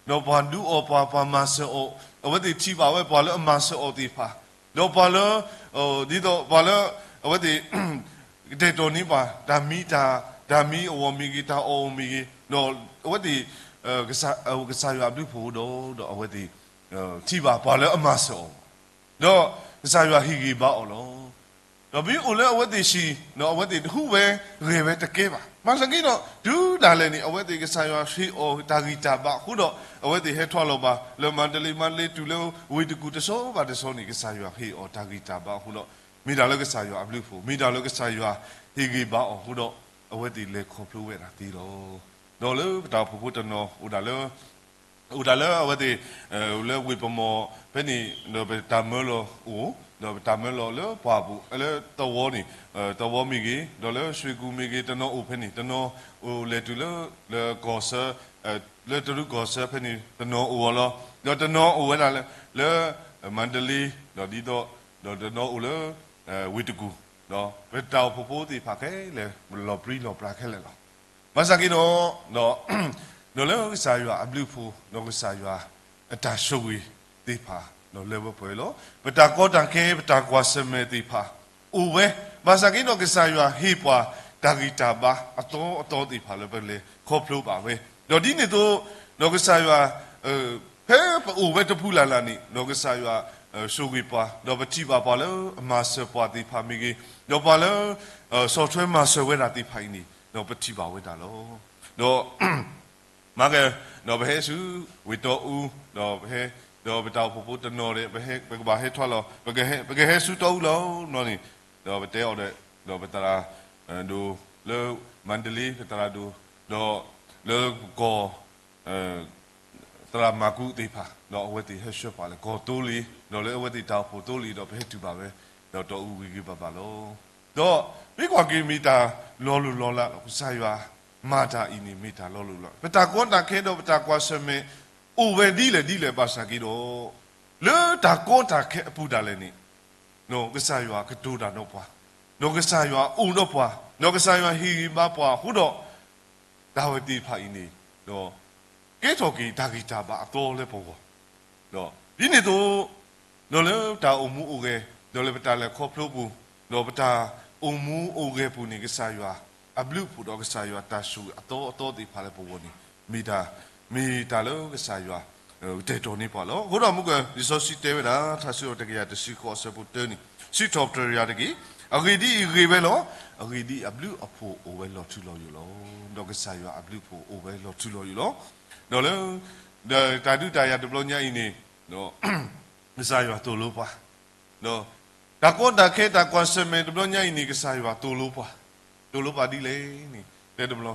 ဒီးပှၤဒုးအီၣ်ပှၤ, ပှၤမၤစၢၤအီၤ, အဝဲသ့ၣ်ထံၣ်ဘၣ်ဝဲပှၤလၢအမၤစၢၤအီၤသ့ၣ်တဖၣ်, ဒီးပှၤလၢ, ဒ်သိးပှၤလၢ, အဝဲသ့ၣ် ကတဲာ်ကတီၤန့ၢ်ပှၤ တၢ်မံတၢ်, တၢ်မံအဂီၢ်မ့ၢ်ဂ့ၤ, တၢ်အီၣ်အီၤမ့ၢ်ဂ့ၤ, ဒီးအဝဲသ့ၣ် ကစၢ်ယွၤအဘျုးအဖှိၣ်ဒီး, ဒီးအဝဲသ့ၣ် ထံၣ်ဘၣ်ပှၤလၢအမၤစၢၤအီၤ, ဒီးကစၢ်ယွၤဟ့ၣ်ဂံၢ်ဘါအီၤလီၤ. ဒီးမ့ၢ်အိၣ်လၢအဝဲသ့ၣ်ဟံၣ်, ဒီးအဝဲသ့ၣ်တဟူးဝဲဂဲၤဝဲတကဲဘၣ်. ဘၣ်ဆၣ်က့ဒီး တုၤဒၣ်လဲာ်န့ၣ် အဝဲသ့ၣ်ကစၢ်ယွၤဟ့ၣ်အီၤတၢ်ဂံၢ်တၢ်ဘါအဃိဒီး အဝဲသ့ၣ်ဟဲထွးလီၤဘၣ်လၢမါတလ့, မါတလ့တုၤလၢဝ့ၢ်တကူၣ်တဆီဘၣ်တဆီန့ၣ် ကစၢ်ယွၤဟ့ၣ်အီၤတၢ်ဂံၢ်တၢ်ဘါအဃိဒီး မ့ၢ်တၢ်လၢကစၢ်ယွၤအဘျုးအဖှိၣ်, မ့ၢ်တၢ်လၢကစၢ်ယွၤဟ့ၣ်ဂံၢ်ဘါအီၤအဃိဒီး အဝဲသ့ၣ်လဲၤခီဖျိဝဲဒၣ်သ့လီၤ. ဒီးလၢပတၢ်အိၣ်ဖှိၣ်ဖိတနီၤအိၣ်ဒၣ်လၢ အိၣ်ဒၣ်လၢအဝဲသ့ၣ်, လၢဝ့ၢ်ပမီၤဖဲန့ၣ် ဒီးပတၢ်မၢလီၤအိၣ်, ဒီးပတၢ်မၢလီၤလၢပှၢ်ပူၤ လၢသဝီန့ၣ်, သဝီမ့ၢ်ဂ့ၤ, ဒီးလၢရွှ့ၣ်ကူၣ်မ့ၢ်ဂ့ၤ, တနီၤအိၣ်ဖဲန့ၣ်, တနီၤအိၣ်လဲၤတုၤလၢ, လၢကီၢ်ဆၢ, လၢတရူးကီၢ်ဆၢဖဲန့ၣ် တနီၤအိၣ်အီၤလီၤ. ဒီးတနီၤအိၣ်ဝဲဒၣ်လၢ, လၢမါတလ့, ဒီးဒ်သိး, ဒီးတနီၤအိၣ်လၢ ဝ့ၢ်တကူၣ်, ဒီးပတၢ်အိၣ်ဖှိၣ်ဖိသ့ၣ်တဖၣ်ခဲလၢာ် လီၤပြံလီၤပြါခဲလၢာ်လီၤ. ဘၣ်ဆၣ်က့ဒီး, ဒီးလၢကစၢ်ယွၤအဘျုးအဖှိၣ်, ဒီးကစၢ်ယွၤအတၢ်ဆိၣ်ဂ့ၤသ့ၣ်တဖၣ် ဒီးလၢပှဲၤပှဲၤလီၤ. ပတၢ်ကီတၢ်ခဲ ပတၢ်ကွၢ်ဆၢၣ်မဲာ်သ့ၣ်တဖၣ် အိၣ်ဝဲ, ဘၣ်ဆၣ်က့ဒီးကစၢ်ယွၤဟ့ၣ်ပှၤတၢ်ဂံၢ်တၢ်ဘါအသီအသီသ့ၣ်တဖၣ်လၢ ပလဲၤခီဖျိဘၣ်ဝဲ, ဒီးဒ်န့ၣ်အသိး, ဒီးကစၢ်ယွၤ ဖဲပအိၣ်ဝဲတဖုလၢ်လၢ်န့ၣ် ဒီးကစၢ်ယွၤဆိၣ်ဂ့ၤပှၤ, ဒီးပထံၣ်ဘၣ်ပှၤလၢအမၤစၢၤပှၤသ့ၣ်တဖၣ်မ့ၢ်ဂ့ၤ, ဒီးပှၤလၢ ဆီၣ်ထွဲမၤစၢၤဝဲဒၣ်သ့ၣ်တဖၣ်အံၤန့ၣ် ဒီးပထံၣ်ဘၣ်ဝဲဒၣ်လီၤ. ဒီး မၤကဲ, ဒီးပဟဲဆူဝ့ၢ်တီအူ, ဒီးပဟဲ, ဒီးပတၢ်အိၣ်ဖှိၣ်ဖိတနီၤဒီး ပဟဲ, ပကဘၣ်ဟဲထွဲလီၤ, ပကဟဲဆူတီအူလီၤန့ၣ်, ဒီးပတဲအီၤဒီး, ဒီးပသရၣ်ဒိၣ်လၢမါတလ့ ပသရၣ်ဒိၣ်, ဒီးလၢကီၢ် သရၣ်မၤကူးသ့ၣ်တဖၣ် ဒီးအဝဲသ့ၣ်ဟဲဆှၢပှၤလၢကီၢ်သိလ့ၣ်, ဒီးလၢအဝဲသ့ၣ်တၢ်အိၣ်ဖှိၣ်သိလ့ၣ် ဒီးပဟဲတုၤဘၣ်ဝဲ, ဒီးတီအူဂ့ၤဂ့ၤဘၣ်ဘၣ်လီၤ. ဒီးမ့ၢ်ကွၢ်က့ၤမ့ၢ်တၢ်လီၤလိၢ်လီၤလးလီၤ. ကစၢ်ယွၤမၤတၢ်အံၤန့ၣ်မ့ၢ်တၢ်လီၤလိၢ်လီၤလး, ပတၢ်ကီတၢ်ခဲဒီးပတၢ်ကွၢ်ဆၢၣ်မဲာ် အိၣ်ဝဲဒ်လဲၣ်ဒ်လဲၣ်ဘၣ်ဆၣ်က့ဒီး လၢတၢ်ကီတၢ်ခဲအပူၤဒၣ်လဲာ်န့ၣ်, ကစၢ်ယွၤကတိၤတၢ်ဒီးပှၤ, ဒီးကစၢ်ယွၤအိၣ်ဒီးပှၤ, ဒီးကစၢ်ယွၤဟ့ၣ်ဂံၢ်ဘါပှၤအဃိဒီး, တၢ်ဝဲသ့ၣ်တဖၣ်အံၤန့ၣ်, ကဲထီၣ်က့ၤတၢ်ဂံၢ်တၢ်ဘါအသီလၢပဂီၢ်, ဒ်န့ၣ်အသိး, ဒီးလၢတၢ်အိၣ်မူအိၣ်ဂဲၤ, ဒီးလၢပတၢ်လဲၤခီဖျိပူၤ, ဒီးပတၢ်အိၣ်မူအိၣ်ဂဲၤပူၤန့ၣ် ကစၢ်ယွၤအဘျုးအဖှိၣ်ဒီးကစၢ်ယွၤတၢ်ဆိၣ်ဂ့ၤအသီအသီသ့ၣ်တဖၣ်လၢပဂီၢ်န့ၣ်, မ့ၢ်တၢ်, မ့ၢ်တၢ်လၢကစၢ်ယွၤ ကတဲာ်ကတီၤန့ၢ်ပှၤလီၤ. အဃိဒီးမုၢ်ကၢၢ် လံာ်စီဆှံတဲဝဲဒၣ် ထါစံးထီၣ်ပတြၢၤတကယၤတဆံဃိးအဆၢဖိတၢန့ၣ်, စံးထီၣ်ပတြၢၤယွၤတက့ၢ်. အဂ့ၢ်ဒ်အံၤ, ဂ့ၤဝဲလီၤ. အဂ့ၢ်ဒ်အံၤ, အဘျုးအဖှိၣ်အိၣ်ဝဲလီၤထူလီၤယိာ်လီၤ. ဒီးကစၢ်ယွၤအဘျုးအဖှိၣ်အိၣ်ဝဲလီၤထူလီၤယိာ်လီၤ. ဒီးလၢ ဒီးတၢ်ဒုးတၢ်ယၤတဘျီညါအံၤန့ၣ်, ကစၢ်ယွၤသိၣ်လိပှၤ, ဒီးတၢ်ကီတၢ်ခဲတၢ်ကွၢ်ဆၢၣ်မဲာ်တဘျီညါအံၤန့ၣ် ကစၢ်ယွၤသိၣ်လိပှၤ, သိၣ်လိပှၤဒ်လဲၣ်န့ၣ် တဲတဘျီ,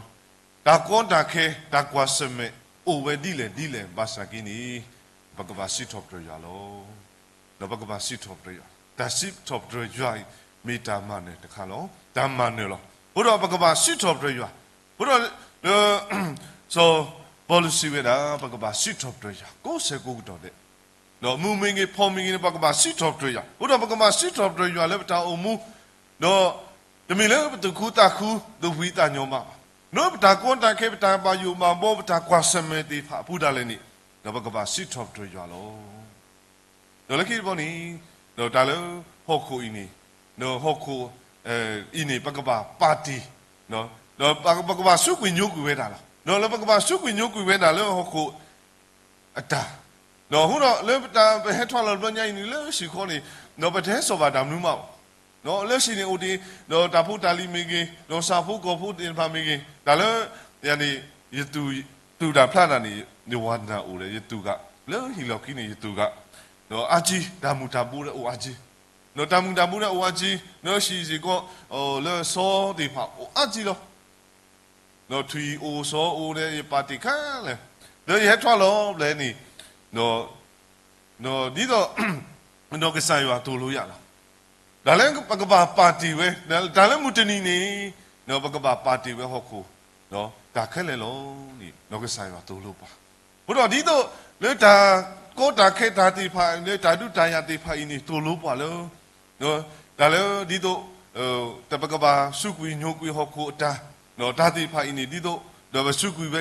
တၢ်ကီတၢ်ခဲတၢ်ကွၢ်ဆၢၣ်မဲာ်အိၣ်ဝဲဒ်လဲၣ်ဒ်လဲၣ် ဘၣ်ဆၣ်က့န့ၣ်, ပကဘၣ်စံးထီၣ်ပတြၢၤယွၤလီၤ. ဒီးပကဘၣ်စံးထီၣ်ပတြၢၤယွၤ, တၢ်စံးထီၣ်ပတြၢၤယွၤအံၤ မ့ၢ်တၢ်မၤနၢၤတခါလီၤ. တၢ်မၤနၢၤလီၤ. အဃိဒီးပကဘၣ်စံးထီၣ်ပတြၢၤယွၤ, အဃိဒီးလၢ စီၤပီလူးစံးဝဲဒၣ် ပကဘၣ်စံးထီၣ်ပတြၢၤယွၤ ကိးဆၢကိးကတီၢ်ဒဲး, ဒီးမုၢ်မ့ၢ်ဂ့ၤ ဖီမ့ၢ်ဂ့ၤန့ၣ် ပကဘၣ်စံးထီၣ်ပတြၢၤယွၤ, အဃိဒီးပကဘၣ်စံးထီၣ်ပတြၢၤယွၤလၢပတၢ်အိၣ်မူ, ဒီးတမ့ၢ်လၢပသူၣ်ခုသးခု သူၣ်ဖှံသးညီမးဘၣ်, လၢပတၢ်ကီတၢ်ခဲ ပတၢ်ဘၣ်ယိၣ်ဘၣ်ဘီ ပတၢ်ကွၢ်ဆၢၣ်မဲာ်သ့ၣ်တဖၣ်အပူၤဒၣ်လဲာ်န့ၣ်, ဒီးပကဘၣ်စံးထီၣ်ပတြၢၤယွၤလီၤ. ဒီးလၢခံတဘျီန့ၣ်, ဒီးတၢ်လၢဟီၣ်ခိၣ်အံၤန့ၣ်, ဒီးဟီၣ်ခိၣ်အံၤန့ၣ် ပကဘၣ်ပာ်တ့ၢ်, ဒီးပကဘၣ်စူးကွံာ်ညိကွံာ်ဝဲဒၣ်လီၤ. ဒီးလၢပကဘၣ်စူးကွံာ်ညိကွံာ်ဝဲဒၣ်လၢဟီၣ်ခိၣ်အတၢ်, ဒီးအဃိဒီးလၢပတၢ်ပဟဲထီၣ်လီၤတဘျီညါအံၤန့ၣ် လၢဟံၣ်ဃီန့ၣ်, ဒီးပတဟဲစိာ်ဘၣ်တၢ်မနုၤမးဘၣ်, ဒီးလၢဟံၣ်န့ၣ်အိၣ်တ့ၢ်, ဒီးတၢ်ဖိတၢ်လံၤမ့ၢ်ဂ့ၤ, ဒီးဆၣ်ဖိကီၢ်ဖိသ့ၣ်တဖၣ်မ့ၢ်ဂ့ၤ, တၢ်လၢ ယၤန့ၣ်, ယသူၣ်တၢ်ဖျါတၢ်န့ၣ်, ယဝၤနၢ်အိၣ်ဒီး ယသူၣ်ဂၤ, လၢဟံၣ်လီၢ်ခံန့ၣ် ယသူၣ်ဂၤ, ဒီးအါကံ, တၢ်မုၢ်တၢ်ဘိဒီးအိၣ်အါကံ, ဒီးတၢ်မုၢ်တၢ်ဘိဒီးအိၣ်အါကံ, ဒီးဟံၣ်စ့ၢ်ကီး, လၢစီသ့ၣ်တဖၣ်အိၣ်အါကံလီၤ. ဒီးထွံၣ်အိၣ်စီအိၣ်ဒီး ယပာ်တ့ၢ်ခဲလၢာ်, ဒီးယဟဲထီၣ်လီၤဘျဲၣ်န့ၣ်, ဒီးဒ်သိး ဒီးကစၢ်ယွၤသိၣ်လိယၤလီၤ. တၢ်လၢပကဘၣ်ပာ်တ့ၢ်ဝဲ, တၢ်လၢမုၢ်တနံၤန့ၣ်, ဒီးပကဘၣ်ပာ်တ့ၢ်ဝဲဟီၣ်ခိၣ်, ဒီးတၢ်ခဲလၢာ်လီၤန့ၣ် ဒီးကစၢ်ယွၤသိၣ်လိပှၤ. အဃိဒီးဒ်သိး လၢတၢ်ကီတၢ်ခဲတၢ်သ့ၣ်တဖၣ် လၢတၢ်ဒုးတၢ်ယၤသ့ၣ်တဖၣ်အံၤန့ၣ် သိၣ်လိပှၤလၢ တၢ်လၢဒ်သိး တၢ်ပကဘၣ်စူးကွံာ်ညိကွံာ်ဟီၣ်ခိၣ်အတၢ်, တၢ်သ့ၣ်တဖၣ်အံၤန့ၣ် ဒ်သိး ဒီးပစူးကွံာ်ဝဲ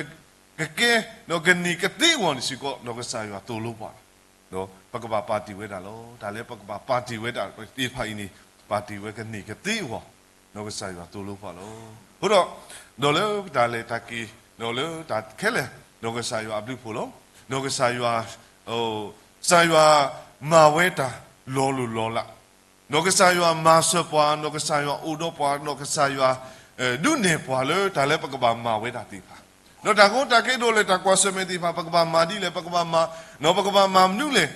ကကဲ, ဒီးကန့ၢ်ကသ့အဂီၢ်န့ၣ်စ့ၢ်ကီး ဒီးကစၢ်ယွၤသိၣ်လိပှၤ, ဒီးပကဘၣ်ပာ်တ့ၢ်ဝဲဒၣ်လီၤ. တၢ်လၢပကဘၣ်ပာ်တ့ၢ်ဝဲဒၣ်သ့ၣ်တဖၣ်အံၤန့ၣ် ပာ်တ့ၢ်ဝဲကန့ၢ်ကသ့အဂီၢ်, ဒီးကစၢ်ယွၤသိၣ်လိပှၤလီၤ. အဃိဒီး, ဒီးလၢပတၢ်လဲၤတၢ်က့ၤ, ဒီးလၢတၢ်ခဲလၢာ်, ဒီးကစၢ်ယွၤအဘျုးအဖှိၣ်လီၤ. ဒီးကစၢ်ယွၤ, ကစၢ်ယွၤမၤဝဲတၢ်လီၤလိၢ်လီၤလး ဒီးကစၢ်ယွၤမၤစၢၤပှၤ, ဒီးကစၢ်ယွၤအိၣ်ဒီးပှၤ, ဒီးကစၢ်ယွၤဒုးနဲၣ်ပှၤလၢတၢ်လၢပကဘၣ်မၤဝဲဒၣ်သ့ၣ်တဖၣ်, ဒီးတၢ်ကီတၢ်ခဲဒိၣ်လဲၣ် တၢ်ကွၢ်ဆၢၣ်မဲာ်သ့ၣ်တဖၣ် ပကဘၣ်မၤဒ်လဲၣ်, ပကဘၣ်မၤ, ဒီးပကဘၣ်မၤမနုၤလဲၣ်,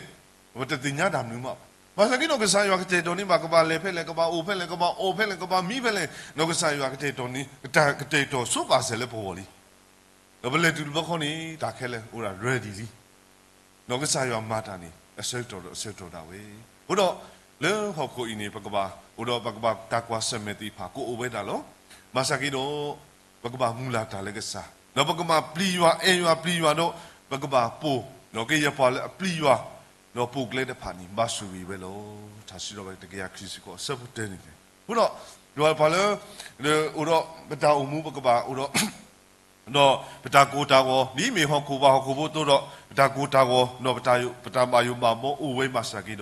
ပတသ့ၣ်ညါတၢ်မနုၤမးဘၣ်. ဘၣ်ဆၣ်က့ဒီးကစၢ်ယွၤကတဲာ်ကတီၤန့ၢ်ဘၣ် ကဘၣ်လဲၤဖဲလဲၣ်, ကဘၣ်အိၣ်ဖဲလဲၣ်, ကဘၣ်အီၣ်ဖဲလဲၣ်, ကဘၣ်မံဖဲလဲၣ်, ဒီးကစၢ်ယွၤကတဲာ်ကတီၤန့ၢ်, ကတဲာ်ကတီၤဆိပာ်စၢၤလၢပဂီၢ်လံ. ဒီးပလဲၤတုၤတဘျီဃီန့ၣ် တၢ်ခဲလၢာ်အိၣ်ဒၣ် ready လံ. ဒီးကစၢ်ယွၤမၤတၢ်န့ၣ် အဆၢကတီၢ်ဒီးအဆၢကတီၢ်ဒၣ်ဝဲ. အဃိဒီး, လၢဟီၣ်ခိၣ်အံၤန့ၣ် ပကဘၣ်အိၣ်ဒီးပကဘၣ်တၢ်ကွၢ်ဆၢၣ်မဲာ်သ့ၣ်တဖၣ် ကအိၣ်ဝဲဒၣ်လီၤ. ဘၣ်ဆၣ်က့ဒီး, ပကဘၣ်မုၢ်လၢ်တၢ်လၢကစၢ်, ဒီးပကဘၣ်ပျံၤယွၤအဲၣ်ယွၤပျံၤယွၤဒီး, ပကဘၣ်ပိာ်, ဒီးကယဲၢ်ပှၤလၢအပျံၤယွၤ, ဒီးပိာ်ကျဲတဖၣ်န့ၣ် ဘၣ်ဆိၣ်ဂ့ၤဝဲလီၤ. ထါစံးထီၣ်ပတြၢၤတကယၤခံဆံဃိးအဆၢဖိတၢန့ၣ်, အဃိဒီး, ယွၤပှၤလၢ, အိၣ်ဒီးပတၢ်အိၣ်မူပကဘၣ်အိၣ်ဒီး ဒီးပတၢ်ကိၢ်တၢ်ဂီၤ ဒ်မ့ၢ်ဟီၣ်ခိၣ်ဘၣ်ဟီၣ်ခိၣ်ဖိအသိးဒီး ပတၢ်ကိၢ်တၢ်ဂီၤ ဒီးပတၢ်ဘၣ်ယိၣ်ဘၣ်ဘီအိၣ်ဝဲဘၣ်ဆၣ်က့ဒီး,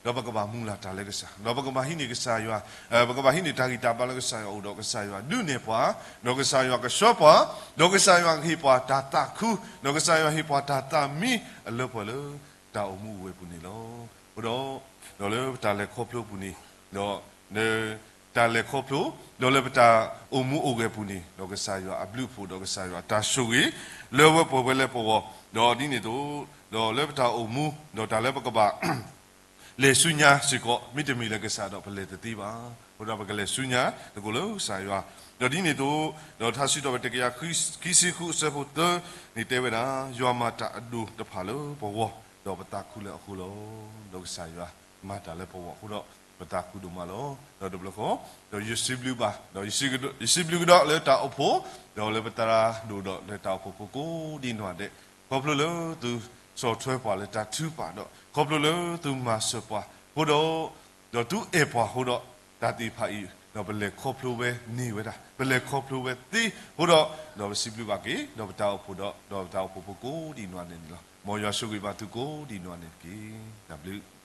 ဒီးပကဘၣ်မုၢ်လၢ်တၢ်လၢကစၢ်, ဒီးပကဘၣ်ဟံးန့ၢ်ကစၢ်ယွၤ, ပကဘၣ်ဟံးန့ၢ်တၢ်ဂံၢ်တၢ်ဘါလၢကစၢ်ယွၤအအိၣ်ဒီး ကစၢ်ယွၤဒုးနဲၣ်ပှၤ, ဒီးကစၢ်ယွၤကဆှၢပှၤ, ဒီးကစၢ်ယွၤကဟ့ၣ်ပှၤတၢ်သးခု, ဒီးကစၢ်ယွၤဟ့ၣ်ပှၤတၢ်သးမံအလၢပှဲၤလၢ တၢ်အိၣ်မူအိၣ်ဂဲၤပူၤန့ၣ်လီၤ. အဃိဒီး, ဒီးလၢပတၢ်လဲၤခီဖျိပူၤန့ၣ်, ဒီး, တၢ်လဲၤခီဖျိ, ဒီးလၢပတၢ်အိၣ်မူအိၣ်ဂဲၤပူၤန့ၣ်, ဒီးကစၢ်ယွၤအဘျုးအဖှိၣ် ဒီးကစၢ်ယွၤအတၢ်ဆိၣ်ဂ့ၤ လၢဝဲပှဲၤဝဲလၢပဂီၢ်, ဒီးဒ်န့ၣ်အသိး, ဒီးလၢပတၢ်အိၣ်မူ, ဒီးတၢ်လၢပကဘၣ် လဲၤဆူညါစ့ၢ်ကီး မ့တမ့ၢ်လၢကစၢ်ဒီးပလဲၤတသ့ဘၣ်. အဃိဒီးပကလဲၤဆူညါသကိးလၢကစၢ်ယွၤ, ဒီးဒ်န့ၣ်အသိး, ဒီးထါစံးထီၣ်ပတြၢၤတကယၤခံဆံဃုအဆၢဖိသၢန့ၣ်တဲဝဲဒၣ်, ယွၤမၤတၢ်အဒိၣ်တဖၣ်လၢပဂီၢ်, ဒီးပသးခုလၢအဃိလီၤ. ဒီးကစၢ်ယွၤမၤတၢ်လၢပဂီၢ်အဃိဒီး ပသးခုဒိၣ်မးလီၤ. ဒီးတဘျီဃီ, ဒီးယစံးဘျုးဘၣ်, ဒီးယစံးဘျုးကဒီးလၢတၢ်အိၣ်ဖှိၣ်, ဒီးလၢပသရၣ်ဒိၣ်ဒီးလၢတၢ်အိၣ်ဖှိၣ်ကိးကိးဒ်နီၢ်ဒဲး, ခီဖျိလၢသုဆီၣ်ထွဲပှၤလၢတၢ်ထုကဖၣ်ဒီး ခီဖျိလၢသုမၤစၢၤပှၤအဃိဒီး, ဒီးသုအဲၣ်ပှၤအဃိဒီး, တၢ်သ့ၣ်တဖၣ်အံၤ, ဒီးပလဲၤခီဖျိဝဲန့ၢ်ဝဲဒၣ်, ပလဲၤခီဖျိဝဲသ့အဃိဒီး, ဒီးပစံးဘျုးဘၣ်က့ၤ ဒီးပတၢ်အိၣ်ဖှိၣ်ဒီး, ဒီးပတၢ်အိၣ်ဖှိၣ်ဖိကိးဒံးနီၢ်ဂၤဒဲးန့ၣ်လီၤ. မ်ယွၤဆိၣ်ဂ့ၤဘၣ်သုကိးဒံးနီၢ်ဂၤဒဲးတက့ၢ်. တၢ်ဘျုး